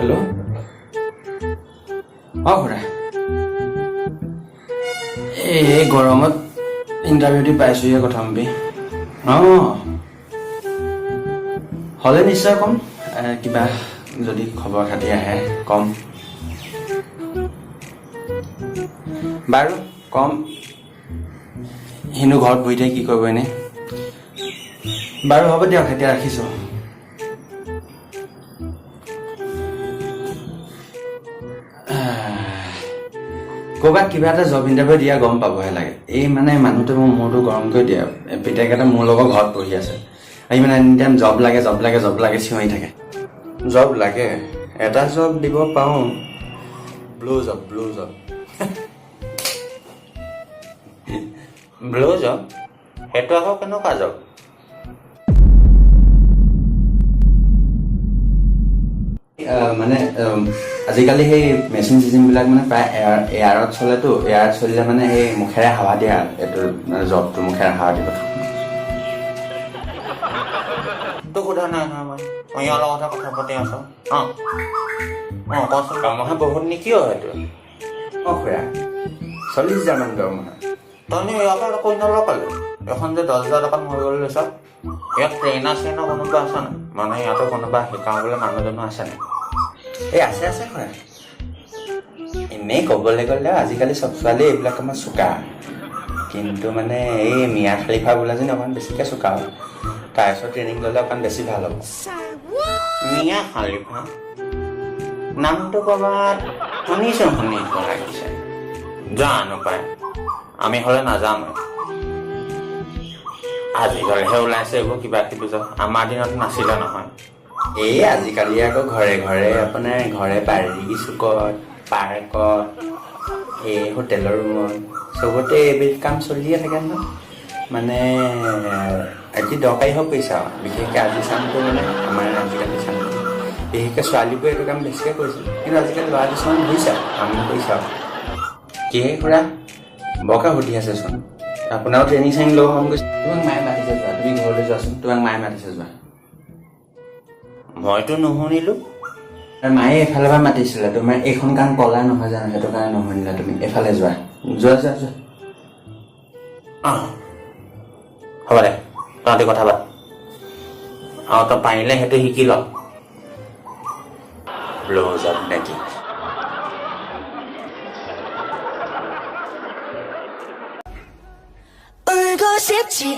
Hello'. অঁ খুৰা, এই গৰমত ইণ্টাৰভিউ দি পাইছোঁহে কথমপি। অঁ, হ'লে নিশ্চয় ক'ম। কিবা যদি খবৰ খাতি আহে ক'ম বাৰু, ক'ম। সিনো ঘৰত বহি থাকি কি কৰিব এনেই। বাৰু, হ'ব দিয়ক, এতিয়া ৰাখিছোঁ। ক'ৰবাত কিবা এটা জব ইণ্টাৰভিউ দিয়া গম পাবহে লাগে। এই মানে মানুহটোৱে মোৰ মূৰটো গৰম কৰি দিয়ে। পিতেক এটা মোৰ লগৰ ঘৰত বহি আছে, আহি মানে এনি টাইম জব লাগে, জব লাগে, জব লাগে চিঞৰি থাকে। জব লাগে, এটা জব দিব পাৰোঁ, Blow job, blow job. Blow job? সেইটো আকৌ কেনেকুৱা জব? মানে আজিকালি সেই মেচিন চেচিনবিলাক মানে প্ৰায় এয়াৰত চলেতো। এয়াৰত চলিলে মানে সেই মুখেৰে হাৱা দিয়া, এইটো মানে জবটো মুখেৰে হাৱা দিব। তোক সোধা নাই নহয় মই। মই ইয়াৰ লগতহে কথা পাতি আছো। অঁ অঁ, কচোন, দৰমহা বহুত নেকি? অ' সেইটো? অঁ খুৰা, 40,000মান দৰমহা। তইনো ইয়াৰ পৰা কৈ নলকালি এখন যে 10,000 টকাত মৰিবলৈ লৈছ। ইয়াত ট্ৰেইনাৰ চেইনাৰ কোনোবা আছে নাই? মানে ইয়াতো কোনোবা শিকাবলৈ মানুহজনো আছে নাই? এই আছে, আছে খুৰা। এনেই ক'বলৈ গ'লে আজিকালি চব ছোৱালী এইবিলাক কামত চোকা, কিন্তু মানে এই মিয়া খালিফা বোলাজনী অকণমান বেছিকৈ চোকা হয়। তাৰ ওচৰত ট্ৰেইনিং ল'লে অকণমান বেছি ভাল হ'ব। মিয়া খালিফা নামটো ক'ৰবাত শুনিছো শুনিছো লাগিছে। জানো পাই, আমি হ'লে নাযামেই। আজিকালিহে ওলাইছে এইবোৰ কিবা কিবি জব, আমাৰ দিনত নাছিলে নহয়। এই আজিকালি আকৌ ঘৰে ঘৰে, আপোনাৰ ঘৰে বাৰী চুকত, পাৰ্কত, এই হোটেলৰ ৰুমত চবতে এইবিধ কাম চলিয়ে থাকে নহয়। মানে আজি দৰকাৰী হৈ পৰিছে আৰু বিশেষকৈ আজি চামটো, মানে আমাৰ আজিকালি চামটো বিশেষকৈ ছোৱালীবোৰে এইটো কাম বেছিকৈ কৰিছে, কিন্তু আজিকালি ল'ৰা কিছুমান ধৰিছে আৰু আমিও কৰিছে আৰু। কিহে খুৰা, বৰকৈ সুধি আছেচোন? আপোনাৰো ট্ৰেইনিং চেইনিং ল'ব মন গৈছে? তোমাক মায়ে মাতিছে, যোৱা। তুমি ঘৰলৈ যোৱাচোন, তোমাক মায়ে মাতিছে, যোৱা। মইতো নুশুনিলো। আৰু মায়ে এইফালৰ পৰা মাতিছিলে, তোমাৰ এইখন কাণ কলা নহয় জানো? সেইটো কাৰণে নুশুনিলা তুমি। এইফালে যোৱা, যোৱা, যোৱা, যোৱা। অঁ, হ'ব দে, তহঁতি কথা পাত। আৰু তই পাৰিলে সেইটো শিকি ল। ব্ল' জব নেকি? 울고 싶지